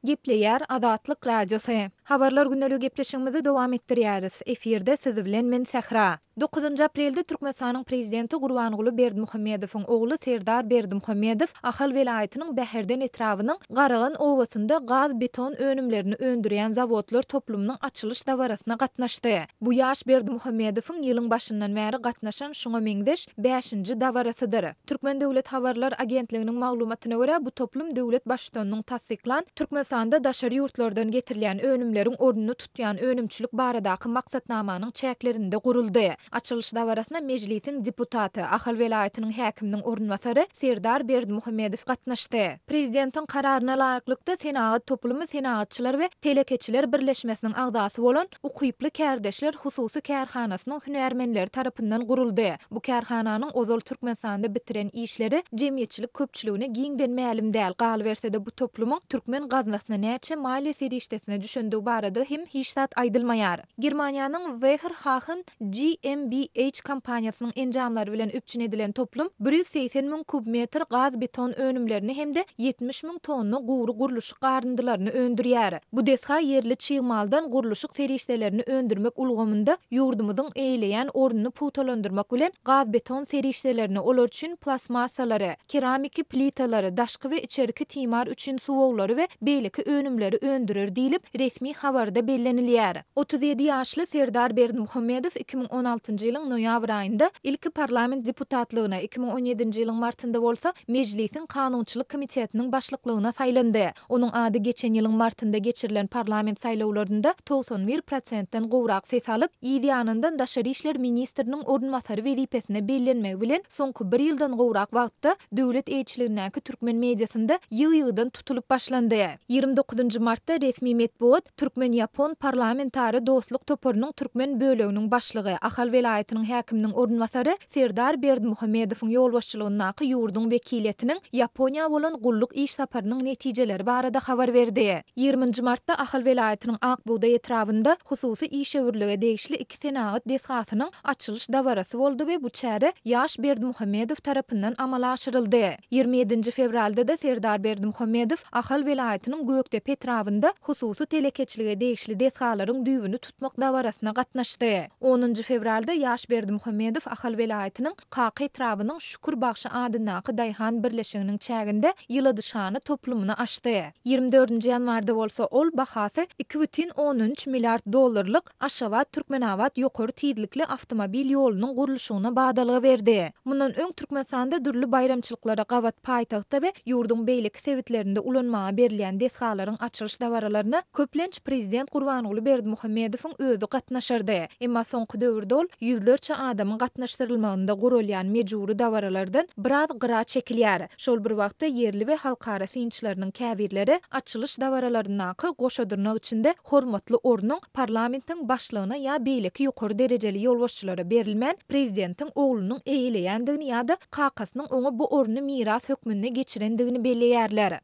Gepleýär Azatlyk Radiosy. Habarlar gündeligi gepleşigimizi dowam etdirýäris. Efirde siz bilen men Sähra. Dokuzynjy aprelde Türkmenistanyň Prezidenti Gurbanguly Berdimuhamedowyň ogly Serdar Berdimuhamedow Ahal welaýatynyň Bäherden etrabynyň Garagan obasynda gaz-beton önümlerini öndürýän zawodlar toplumynyň açylyş dabarasyna gatnaşdy. Bu ýaş Berdimuhamedowyň ýylyň başyndan bäri gatnaşan şuňa meňzeş bäşinji dabarasydyr. Türkmen döwlet habarlar agentliginiň maglumatyna görä, bu toplum döwlet Baştutanynyň tassyklan Türkmenistanda daşary ýurtlardan getirilýän önümleriň ornuny tutýan önümçilik baradaky maksatnamanyň çäklerinde guruldy. Açylyş dabarasyna Mejlisiň deputaty, Ahal welaýatynyň häkiminiň orunbasary Serdar Berdimuhamedow gatnaşdy. Prezidentiň Kararyna laýyklykda, senagat toplumy Senagatçylar we telekeçiler birleşmesiniň agzasy bolan Ukyply kärdeşler hususy kärhanasynyň hünärmenleri tarapyndan guruldy. Bu kärhananyň ozal Türkmenistanda bitiren işleri jemgyýetçilik köpçüligine giňden mälim däl, galyberse-de bu toplumyň türkmen gaznasyna näçe maliýe serişdesine düşendigi barada hem hiç zat aýdylmaýar. Germaniýanyň Wehrhahen GmbH kompaniýasynyň enjamlary bilen üpjün edilen toplum 180 müň kubmetr gaz-beton önümlerini hem-de 70 müň tonna gury gurluşyk garyndylaryny öndürýär. Bu desga ýerli çig maldan gurluşyk serişdelerini öndürmek ulgamynda ýurdumyzyň eýeleýän ornuny pugtalandyrmak bilen, gaz-beton serişdelerini, olar üçin plastmassalary, keramiki plitalary, daşky we içerki timar üçin suwaglary we beýleki önümleri öndürer diýlip, resmi habarda bellenilýär. 37 ýaşly Serdar Berdimuhamedow 2016-njy ýylyň noýabr aýynda ilki parlament deputatlygyna, 2017-nji ýylyň martynda bolsa Mejlisiň Kanunçylyk komitetiniň başlyklygyna saýlandy. Onuň ady geçen ýylyň martynda geçirilen parlament saýlawlarynda 91 prosentden gowrak ses alyp, yz ýanyndan daşary işler ministriniň orunbasary wezipesine bellenmegi bilen soňky bir ýyldan gowrak wagtda döwlet eýeçiligindäki türkmen mediasynda ýygy-ýygydan tutulyp başlandy. 29-njy martda resmi metbugat Türkmen-ýapon parlamentara dostluk toparynyň türkmen böleginiň başlygy, Ahal welaýatynyň häkiminiň orunbasary Serdar Berdimuhamedowyň ýolbaşçylygyndaky ýurduň wekiliýetiniň Ýaponiýa bolan gulluk iş saparynyň netijeleri barada habar berdi. Ýigriminji martda Ahal welaýatynyň Ak bugdaý etrabynda hususy işewürlige degişli iki senagat desgasynyň açylyş dabarasy boldy we bu çäre ýaş Berdimuhamedow tarapyndan amala aşyryldy. 27-nji fewralda-da Serdar Berdimuhamedow Ahal welaýatynyň Gökdepe etrabynda hususy telekeçilige degişli desgalaryň düýbüni tutmak dabarasyna gatnaşdy. Onunjy fewralda ýaş Berdimuhamedow Ahal welaýatynyň Kaka etrabynyň Şükür bagşy adyndaky daýhan birleşiginiň çäginde ýyladyşhana toplumyny açdy. 24-nji ýanwarda bolsa ol bahasy 2,3 milliard dollarlyk Aşgabat-Türkmenabat ýokary tizlikli awtomobil ýolunyň gurluşygyna badalga berdi. Mundan öň Türkmenistanda dürli baýramçylyklara gabat paýtagtda we ýurduň beýleki sebitlerinde ulanmaga berilýän desgalaryň açylyş dabaralaryna köplenç prezident Gurbanguly Berdimuhamedowyň özi gatnaşardy. Emma soňky döwürde ol ýüzlerçe adamyň gatnaşdyrylmagynda guralýan mejbury dabaralardan biraz gyra çekilýär. Şol bir wagtda ýerli we halkara synçylarynyň käbirleri açylyş dabaralaryndaky goşa dyrnak içinde hormatly ornuň parlamentiň başlygyna ýa beýleki ýokary derejeli ýolbaşçylara berilmän, prezidentiň oglunyň eýeleýändigini ýa-da kakasynyň oňa bu orny miras hökmünde geçirendigini belleýärler.